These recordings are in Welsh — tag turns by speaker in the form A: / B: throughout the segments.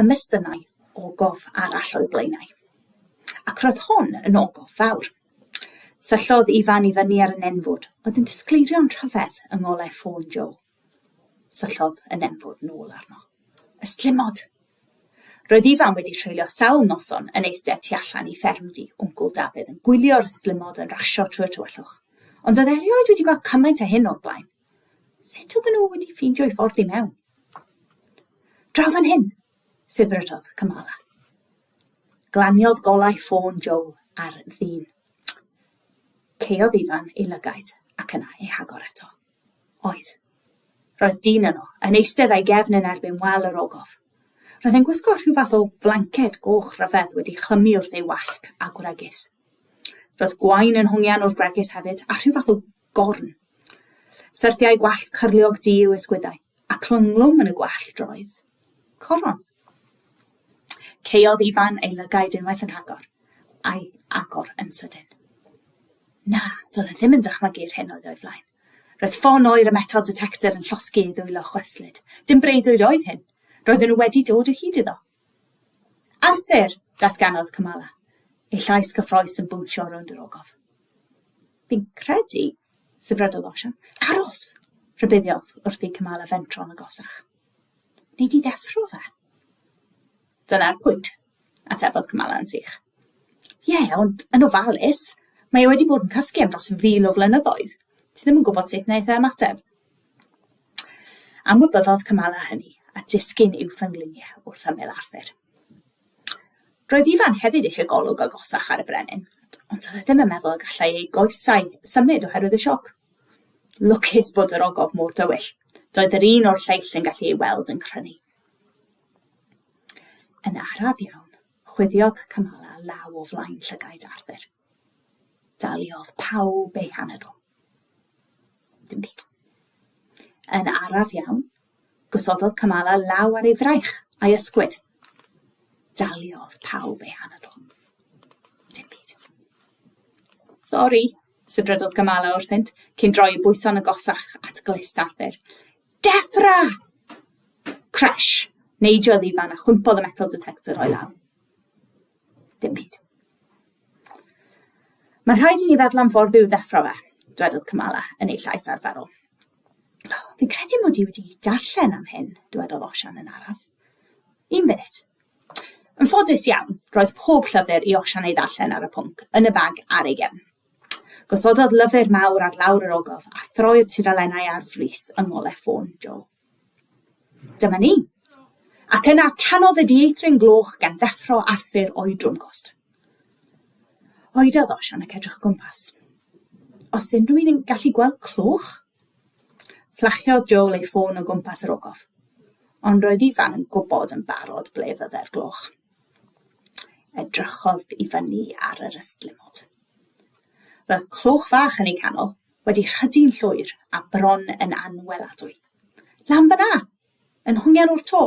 A: Ymestynnai ogof arall o'u blaenau. Ac roedd hon yn ogof fawr. Syllodd Ifan i fyny ar y nenfwd, oedd yn disgleirio'n rhyfedd yng ngolau ffôn Joel. Syllodd y nenfwd nôl arno. Ystlumod! Roedd Ifan wedi treulio sawl noson yn eistedd tu allan i ffermdy Wncwl Dafydd yn gwylio'r ystlumod yn rasio trwy'r tywyllwch, ond doedd erioed wedi gweld cymaint â hyn o'r blaen. Sut oedden nhw wedi ffeindio'u ffordd i mewn? Draw fan hyn! sibrydodd Kamala. Glaniodd golau ffôn Joel ar ddyn. Caeodd Ifan ei lygaid ac yna ei hagor eto. Oedd. Roedd dyn yno, yn eistedd a'i gefn yn erbyn wal yr ogof. Roedd e'n gwisgo rhyw fath o flanced goch rhyfedd wedi chlymu wrth ei wasg a gwregys. Roedd gwain yn hongian o'r gwregys hefyd, a rhyw fath o gorn. Syrthiai gwallt cyrliog du i'w ysgwyddau, ac ynghlwm yn y gwallt roedd coron. Caeodd Ifan ei lygaid unwaith yn rhagor, a'i agor yn sydyn. Na, doedd e ddim yn dychmygu'r hyn oedd o'i flaen. Roedd ffon oer y metal detector yn llosgi ei ddwylo chwyslyd. Dim breuddwyd oedd hyn. Roedden nhw wedi dod o hyd iddo. Arthur! datganodd Kamala, ei llais cyffrous yn bownsio rownd yr ogof. Fi'n credu, sibrydodd Osian. Aros! rhybuddiodd wrth i Kamala fentro'n agosach. Nei di ddeffro fe? Dyna'r pwynt, atebodd Kamala yn sych. Ie, ond yn ofalus. Mae e wedi bod yn cysgu am dros fil o flynyddoedd. Ti ddim yn gwybod sut wnaeth e ymateb. Anwybyddodd Kamala hynny a disgyn i'w phengliniau wrth ymyl Arthur. Roedd Ifan hefyd eisiau golwg agosach ar y brenin, ond doedd e ddim yn meddwl y gallai ei goesau symud oherwydd y sioc. Lwcus bod yr ogof mor dywyll, doedd yr un o'r lleill yn gallu ei weld yn crynu. Yn araf iawn, chwifiodd Kamala law o flaen llygaid Arthur. Daliodd pawb eu hanadl. Dim byd. Yn araf iawn, Gosododd Kamala law ar ei fraich a'i ysgwyd. Daliodd pawb ei anadl. Dim byd. Sori, sibrydodd Kamala wrthynt, cyn droi i bwyso'n agosach at glust Arthur. Deffra! Crash! Neidiodd Ifan a chwympodd y metal detector o'i law. Dim byd. Mae'n rhaid i ni feddwl am ffordd i'w ddeffro fe, dwedodd Kamala yn ei llais arferol. Fi'n credu mod i wedi darllen am hyn, dywedodd Osian yn araf. Un funud. Yn ffodus iawn, roedd pob llyfr i Osian ei ddarllen ar y pwnc yn y bag ar ei gefn. Gosododd lyfr mawr ar lawr yr ogof a throi'r tudalennau ar frys yng ngolau ffôn Joel. Dyma ni. Ac yna canodd y dieithryn gloch gan ddeffro Arthur o'i drwmgost. Oedodd Osian ac edrych o gwmpas. Os unrhyw un yn gallu gweld cloch? Fflachiodd Joel ei ffôn o gwmpas yr ogof. Ond roedd Ifan yn gwybod yn barod ble fydde'r gloch. Edrychodd i fyny ar yr ystlumod. Roedd cloch fach yn ei canol, wedi rhydu'n llwyr a bron yn anweladwy. Lan fan'na! Yn hongian o'r to!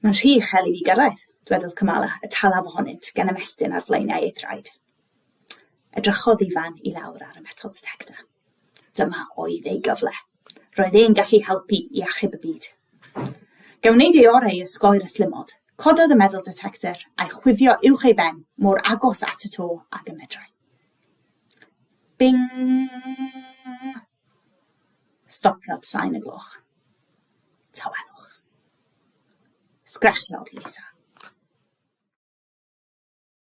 A: Mae'n rhy uchel i fi gyrraedd, dwedodd Kamala, y talaf ohonynt, gan ymestyn ar flaenau ei thraed. Edrychodd Ifan i lawr ar y metal detector. Dyma oedd ei gyfle. Roedd e'n gallu helpu i achub y byd. Gan wneud ei orau i osgoi'r ystlumod, cododd y metal detector a'i chwifio uwch ei ben mor agos at y to ag y medrai. Bing! Stopiodd sain y gloch. Tawelwch. Sgrechiodd Lisa.